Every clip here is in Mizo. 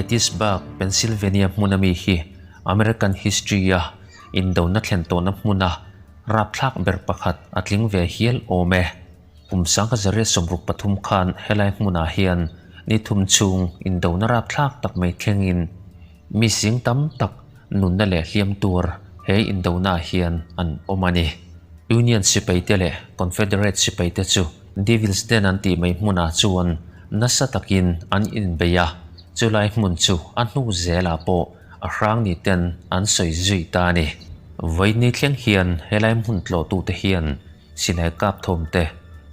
Gettysburg, Pennsylvania hmuna mi hi American history-a indona thlen tawhna hmuna rapthlak ber pakhat a tling ve hial awm e. Kum 1963 khan helai hmunah hian ni thum chhung indona rapthlak tak mai thlengin mi sing tam tak nunna leh hliam tur he indonaah hian an awm a ni. Union sipaite leh Confederate sipaite chu Devils Den an tih mai hmunah chuan nasa takin an inbei a, chulai hmun chu a hnu zelah pawh a hrang ni ten an sawi zui ta a ni. Vawiin ni thleng hian helai hmun tlawhtute hian Silai kap thawm te,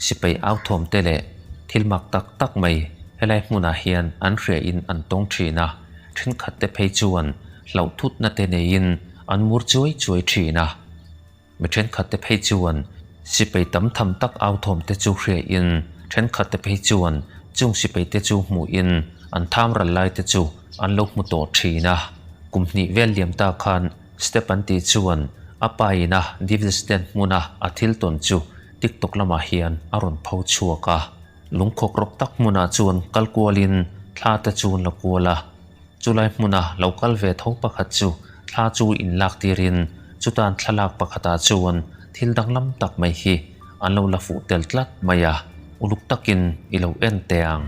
sipai au thawm te leh thil mak tak tak mai helai hmunah hian an hriain an tawng thin a, thenkhat te phei chuan hlauh thutna te neiin an mur chuai chuai thin a. Mi thenkhat te phei chuan sipai tam tham tak au thawm te chu hriain thenkhat te phei chuan chung sipai te chu hmuhin an tham ral lai te chu an lo hmu tawh thin a. Kum hnih vel liam ta khan Step an tih chuan a pa ina Devil's Den hmuna a thil tawn chu TikTok lamah hian a rawn pho chhuak a. Lungkhawk rawk tak hmunah chuan kal kualin thla te chu la kual a. Chulai hmuna lo kal ve tho pakhat chu thla chu inlak tirin chutan thlalak pakhatah chuan thil danglam tak mai hi an lo la fuh tel tlat mai a, uluk takin i lo en teh ang.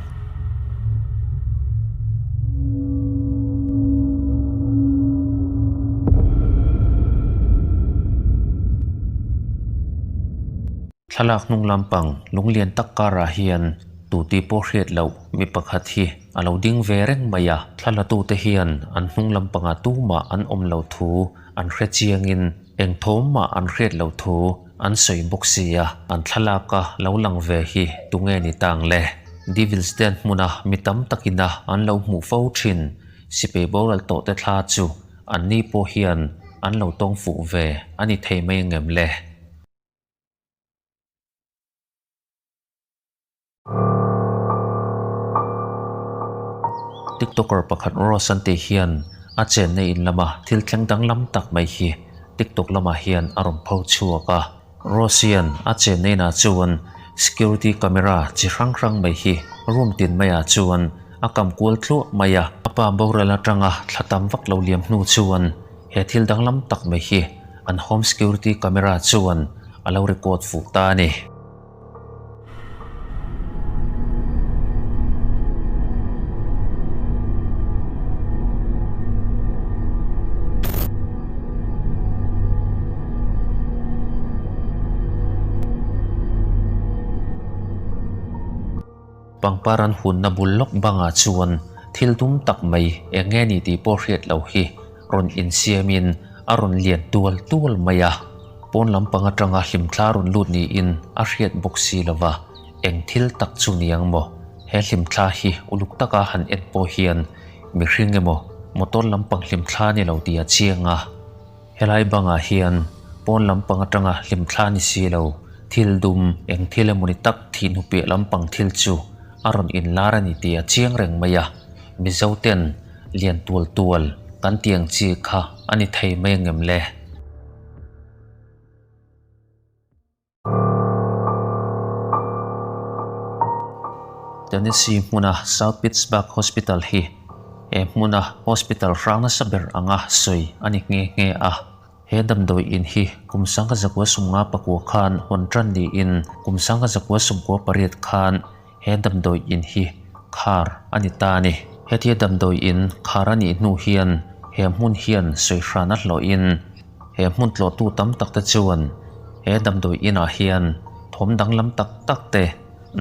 Thlalak hnung lampang lunglian tak karah hian tuti pawh hriat loh mi pakhat hi a lo ding ve reng mai a, thlalatute hian an hnung lampangah tumah an awm lo thu an hre chiangin eng thawm mah an hriat lo thu An sawi bawk si a, an thlalak a lo lang ve hi tunge ni tang le? Devils Den hmuna mi tam takina an lo hmuh fo thin sipai boral tawh te thla chu an ni pawh hian an lo tawng fuh ve a ni thei mai angem le? Tiktoker pakhat Rose an tih hian a chenna in lama thil thleng danglam tak mai hi TikTok lamah hian a rawn pho chhuak a. Rose hian a chenna inah chuan security camera chi hrang hrang mai hi room tin maiah chuan a kam kual tluah mai a. A pa boral atanga thla tam vak lo liam hnu chuan he thil danglam tak mai hi an home security camera chuan a lo record fuh ta a ni. Pangpar an hunna bul lawk bangah chuan thil dum tak mai eng nge ni tih pawh hriat loh hi rawn insiamin a rawn lian tual tual mai a, pawn lampang atanga hlimthla rawn lut niin a hriat bawk si lo va, eng thil tak chu ni ang maw? He hlimthla hi uluk taka han en pawh hian mihring emaw motor lampang hlimthla ni lo tih a chiang a, helai bangah hian pawn lampang atanga hlimthla ni si lo, thil dum eng thil emaw ni tak thih hnu piah lampang thil chu a rawn inlar a ni tih a chiang reng mai a, Mizo ten lian tual tual kan tih ang chi kha a ni thei mai angem le? Tennessee hmuna South Pittsburgh Hospital hi he hmuna hospital hrang nasa ber anga sawi a ni nghe nghe a. He damdawi in hi kum 1959 khan hawn tan niin kum 1998 khan He damdawi in hi khar a ni ta a ni. Hetia damdawi in khar a nih hnu hian he hmun hian sawihran a hlawhin he hmun tlawhtu tam tak te chuan he damdawi inah hian thawm danglam tak tak te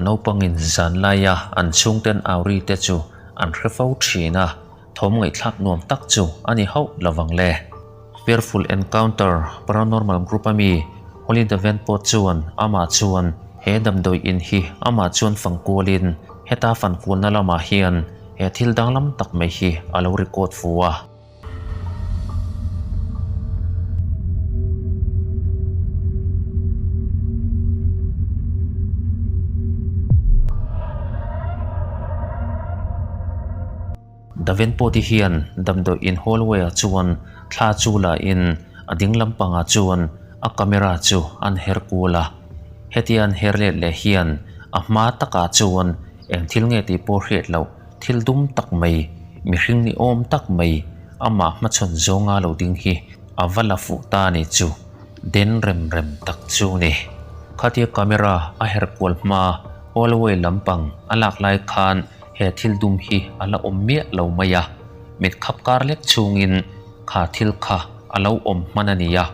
naupangin zan laia an chhungten auri te chu an hre fo thin a, thawm ngaihthlak nuam tak chu a ni hauh lovang le. Fearful Encounter Paranormal Group a mi Holly Davenport chuan amah chuan he damdawi in hi amah chuan fang kualin heta fan kualna lamah hian he thil danglam tak mai hi a lo record fu a. Davenport-i hian damdawi in hallway-ah chuan thla chu la in a ding lampangah chuan a camera chu an her kual a. Hetia an her let leh hian a hma takah chuan eng thil nge tih pawh hriat loh thil dum tak mai mihring ni awm tak mai amah hmachhawn zawnga lo ding hi a va la fuh ta a ni chu den rem rem tak chu ni. Khatia camera a herh kual hma hallway lampang a lak lai khan he thil dum hi a la awm miah lo mai a, mit khap kar lek chungin kha thil kha a lo awm hman a ni a,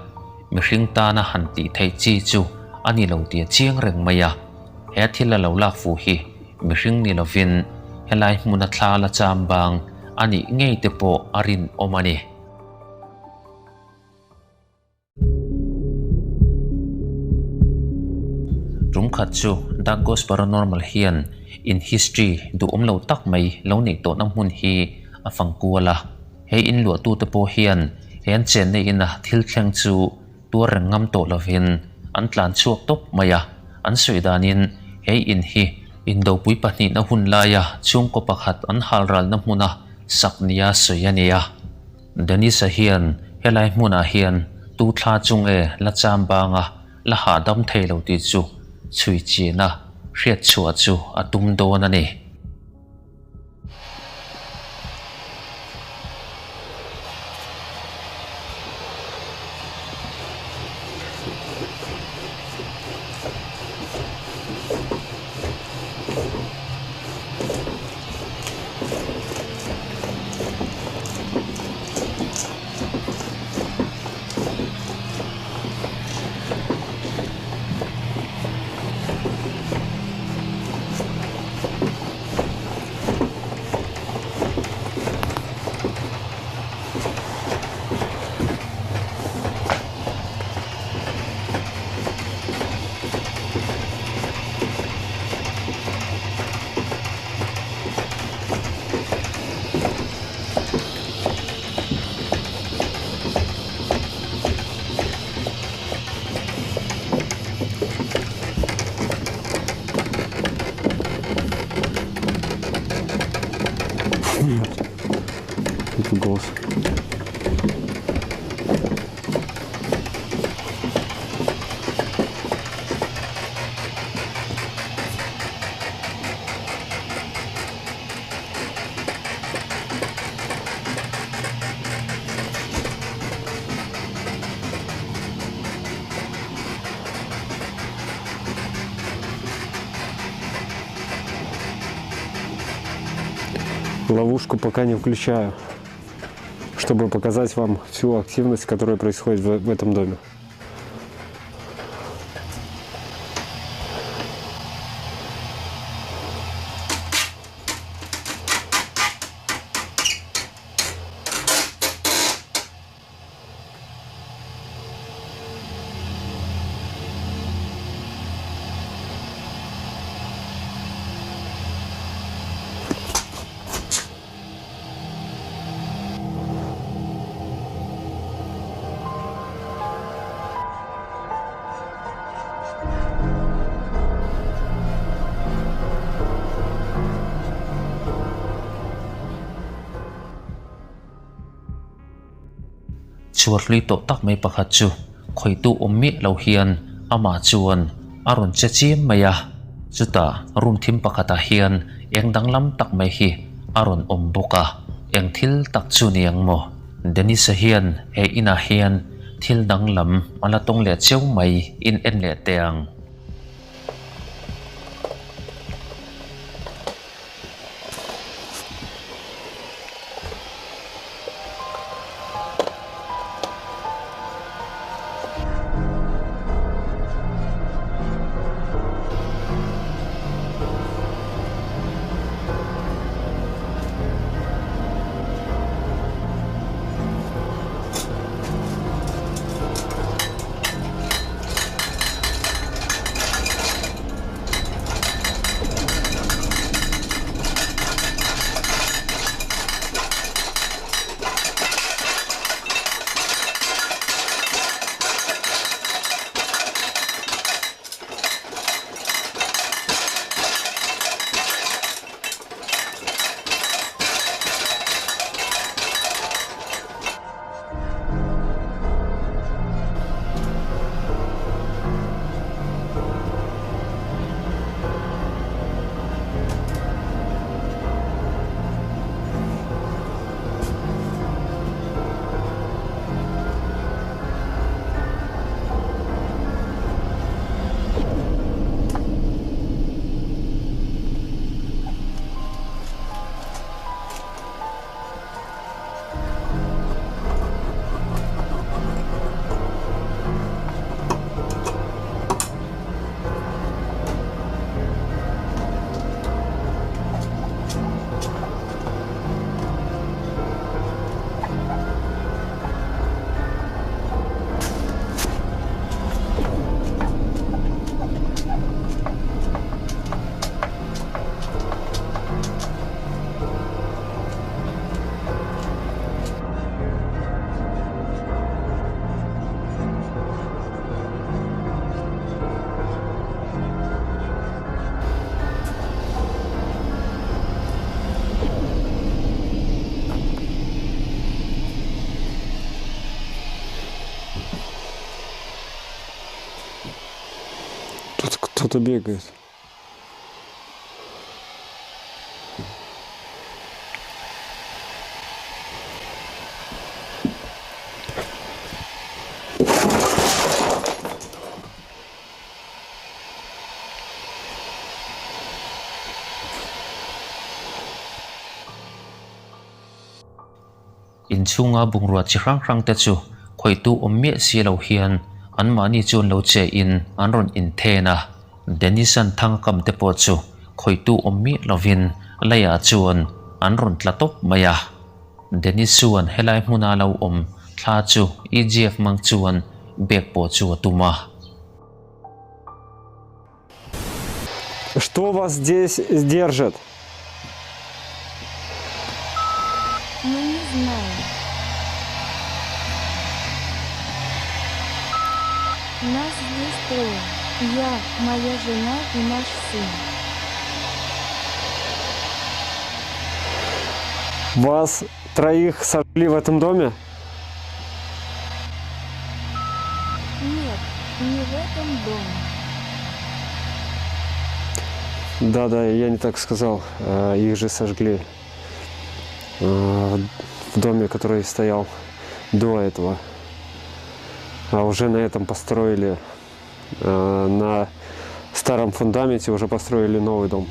mihring tana han tih theih chi chu a ni lo tih a chiang reng mai a. He thil a lo lak fuh hi mihring ni lovin helai hmuna thla la cham bang a nih ngei te pawh a rinawm a ni. Tum khat chu Dark Ghost Paranormal hian in history duhawm lo tak mai lo neih tawhna hmun hi a fang kual a. He in luahtute pawh hian he an chenna ina thil thleng chu tuar reng ngam tawh lovin an tlan chhuak tawp mai a. An sawi danin he in hi indopui pahnihna hun laia chhungkaw pakhat an halralna hmuna sak nia sawi a ni a. Denisa hian helai hmunah hian tu thla chung e la cham banga la hahdam thei lo tih chu chhui china hriat chhuah chu a tum dawn a ni. Ловушку пока не включаю, чтобы показать вам всю активность, которая происходит в, в этом доме. Chhuar hlui tawh tak mai pakhat chu khawihtu awm miah lo hian amah chuan a rawn che chiam mai a, chutah room thim pakhatah hian eng danglam tak mai hi a rawn awm bawk a, eng thil tak chu ni ang maw? Denisa hian he inah hian thil danglam a la tawng leh cheu mai in en leh teh ang. Кто-то бегает. Inchhunga bungrua chi hrang hrang te chu khawihtu awm miah si lo hian anmahni chu an lo che in an rawn inthen a, Dennis-a'n thang a kam te pawh chu khawihtu awm miah lovin leiah chuan an rawn tla tawp mai a. Dennis chuan helai hmuna lo awm thla chu EGF hmang chuan bek pawh chu a tum a. Что вас здесь держит? Мы не знаем. Нас здесь трое. Я, моя жена и наш сын. Вас троих сожгли в этом доме? Нет, не в этом доме. Да, да, я не так сказал. Э, их же сожгли э, в доме, который стоял до этого. А уже на этом построили, э, на старом фундаменте уже построили новый дом.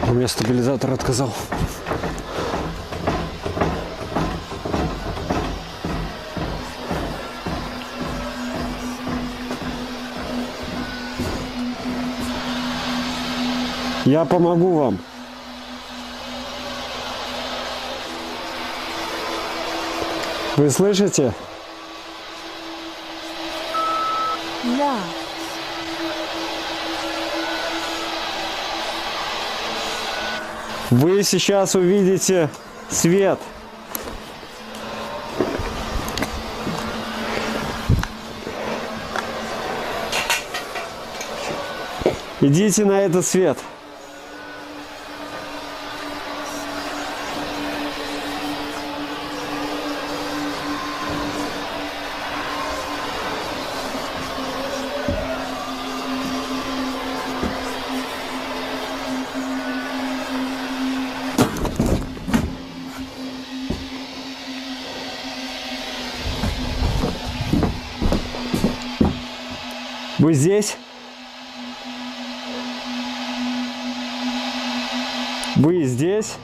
У меня стабилизатор отказал. Я помогу вам. Вы слышите? Да. Вы сейчас увидите свет. Идите на этот свет. Вы здесь? Вы здесь?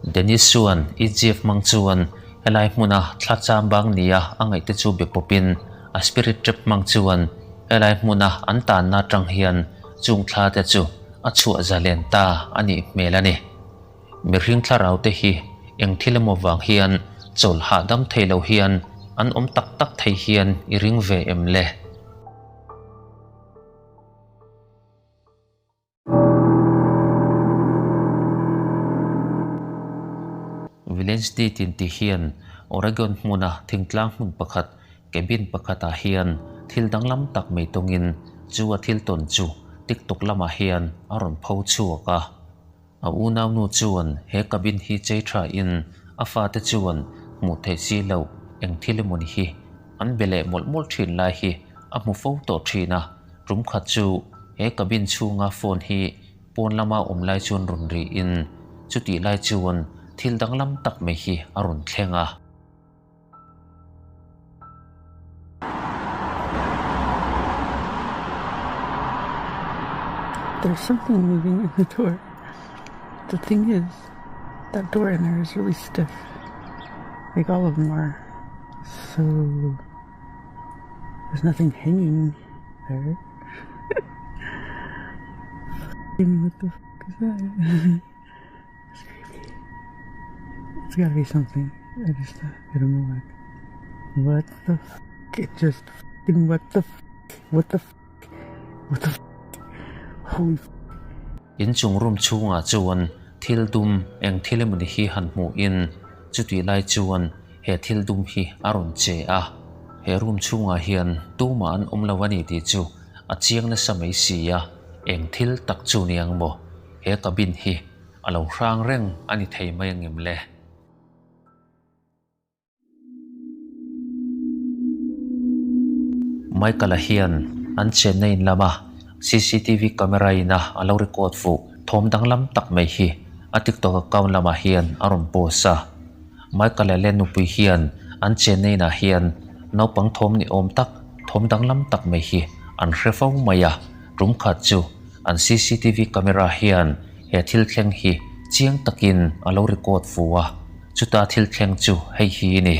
Dennis chuan Egypt hmang chuan helai hmuna thla cham bang nia a ngaihte chu be pawpin a spirit trap hmang chuan helai hmuna an tanna atang hian chung thla te chu a chhuah zalen ta a nih hmel a ni. Mihring thlarau te hi eng thil emaw vang hian chawl hahdam thei lo hian An awm tak tak thei hian i ring ve em le? Village Deed in ti hian Oregon hmuna thingtlang hmun pakhat cabin pakhatah hian thil danglam tak mai tawngin chu a thil tawn chu TikTok lamah hian a rawn pho chhuak a. A unaunu chuan he cabin hi chei tha in a fate chuan hmuh theih si loh eng thil emawni hi an be leh mawlh mawlh thin lai hi a hmu fo tawh thin a. Tum khat chu he cabin chhunga phone hi pawn lama awm lai chuan rawn ri in chutih lai chuan thil danglam tak mai hi a rawn thleng a. There's something moving in the door. The thing is, that door in there is really stiff. Like all of them are. So there's nothing hanging there. what the fuck is that? It's creepy. It's gotta be something. I just, I don't know what. What the f? It just f***ing what the f? What the f? What the f? Holy f. Inchung room chhungah chuan thil dum eng thil emawni hi han hmuhin chutih lai chuan he thil dum hi a rawn che a. He room chhungah hian tumah an awm lo a ni tih chu a chiang nasa mai si a, eng thil tak chu ni ang maw? He cabin hi a lo hrang reng a ni thei mai angem le? Michael-a hian an chenna in lama cctv camera ina a lo record fuh thawm danglam tak mai hi a TikTok account lamah hian a rawn post a. Michael-a leh nupui hian an chenna inah hian naupang thawm ni awm tak, thawm danglam tak mai hi an hre fo mai a. Tum khat chu an cctv camera hian he thil thleng hi chiang takin a lo record fu a, chuta thil thleng chu hei hi a ni.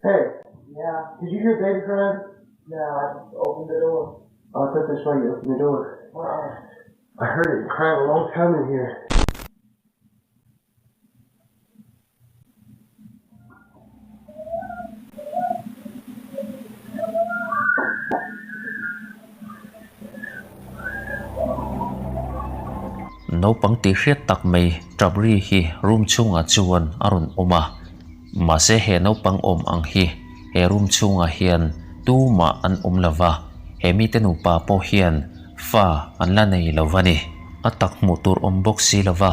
Hey. Yeah. Did you hear baby crying? No, I just opened the door. Oh, I thought that's why you opened the door. Why? I heard it crying a long time in here. Naupang tih hriat tak mai tap ri hi room chhungah chuan a rawn awm a, mahse he naupang awm ang hi he room chhungah hian tumah an awm lo va, he mite nupa pawh hian fa an la nei lo va ni. A tak hmuh tur awm bawk si lo va,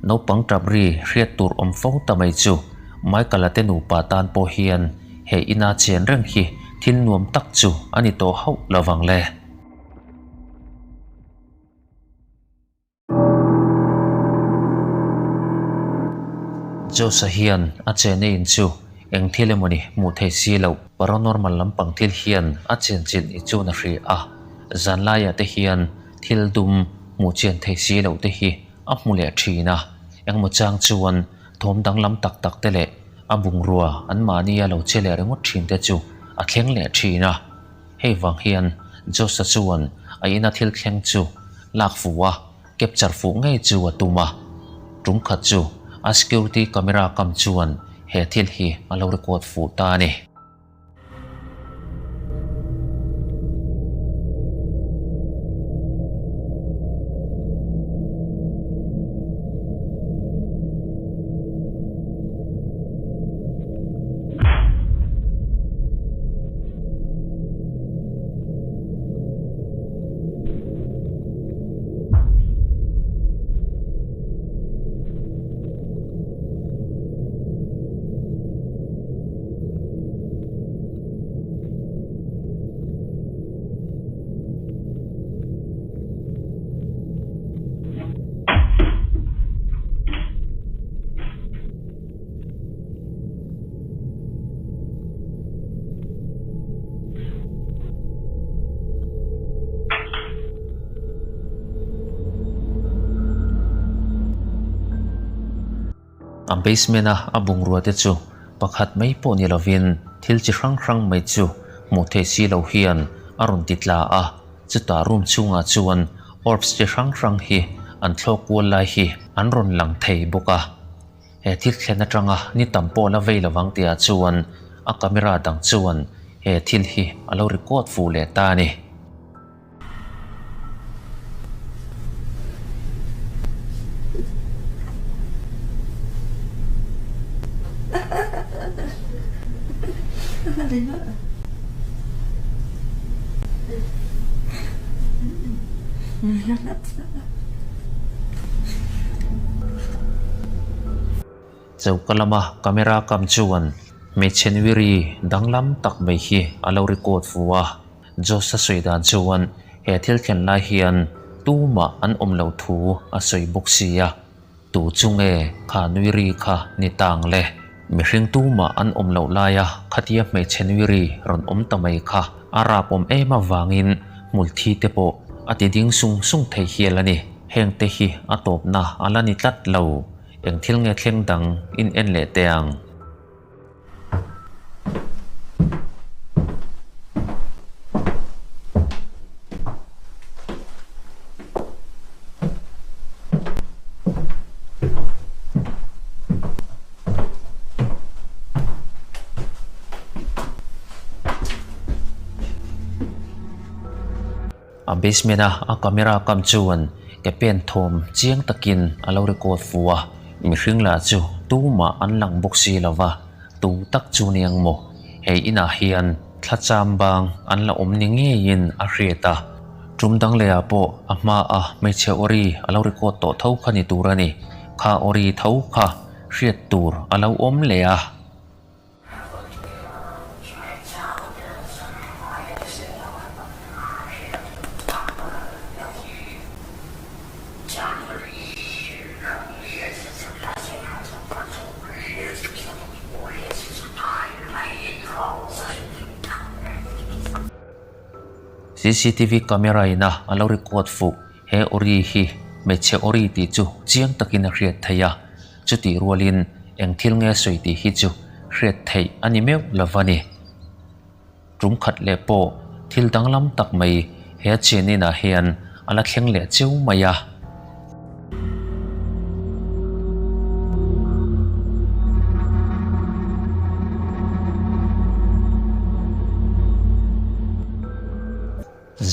naupang tap ri hriat tur awm fo ta mai chu Michael-a te nupa tan pawh hian he ina chen reng hi thil nuam tak chu a ni tawh hauh lo vang le. Josh-a hian a chena in chu eng thil emawni hmuh thei si loh paranormal lampang thil hian a chenchilh ni chuan a hria a, zanlaiah te hian thil dum hmuh chian thei si loh te hi a hmu leh thin a, engmaw chang chuan thawm danglam tak tak te leh a bungrua anmahnia lo che leh ringawt thin te chu a thleng leh thin a. Hei vang hian Josh-a chuan a ina thil thleng chu lak fuh a, capture fuh ngei chu a tum a. Tum khat chu a security camera kam chuan he thil hi a lo record fuh ta a ni. A basement a a bungrua te chu pakhat mai pawh ni lovin thil chi hrang hrang mai chu hmuh theih si lo hian a rawn ti tla a, chutah room chhungah chuan orbs chi hrang hrang hi an thlawk kual lai hi an rawn lang thei bawk a. He thil thlen atanga ni tam pawh la vei lovang tihah chuan a camera dang chuan he thil hi a lo record fuh leh ta a ni. Choka lama camera kam chuan hmeichhe nuiri danglam tak mai hi a lo record fu a. Josh a sawi dan chuan he thil thlen lai hian tumah an awm lo thu a sawi bawk sia, tu chu nge kha nui ri kha ni tang le? Mihring tumah an awm loh laia khatia hmeichhe nui ri rawn awm ta mai kha a rap awm em avangin hmul thi te pawh a ti ding sung sung thei hial a ni. Heng te hi a tawpna a la ni tlat lo, eng thil nge thleng dang in en leh teh ang. A basement a a camera kam chuan ke pen thawm chiang takin a lo record fu a, mihring lah chu tumah an lang bawk si lo va, tu tak chu ni ang maw? Hei inah hian thla cham bang an la awm ni ngeiin a hriat a, tum dang lehah pawh a hma a hmeichhe awri a lo record tawh tho kha ni tur a ni, kha awri tho kha hriat tur a lo awm leh a. Cctv camera ina a lo record fuh he awri hi hmeichhe awri tih chu chiang takin a hriat theih a. Chutih rualin eng thil nge sawi tih hi chu hriat theih a ni meuh lo va ni. Tum khat leh pawh thil danglam tak mai he chen inah hian a la thleng leh cheu mai a.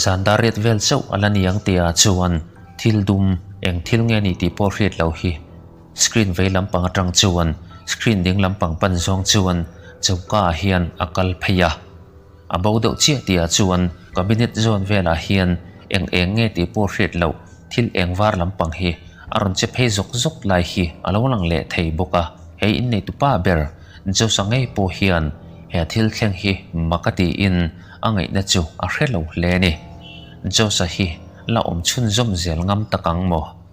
Zan dar riat vel chauh a la ni ang tihah chuan thil dum eng thil nge ni tih pawh hriat loh hi. Screen vei lampang atang chuan screen ding lampang pan zawng chuan choka ah hian a kal phei a. A bo deuh chiah tihah chuan cabinet zawn velah hian eng eng nge tih pawh hriat loh thil eng var lampang hi a rawn che phei zawk zawk lai hi a lo lang leh thei bawk a. Hei inneitu pa ber Josa ngei pawh hian he thil thleng hi mak a tiin a ngaihna chu a hre lo hle a ni. Josa hi la awm chhunzawm zel ngam tak ang maw?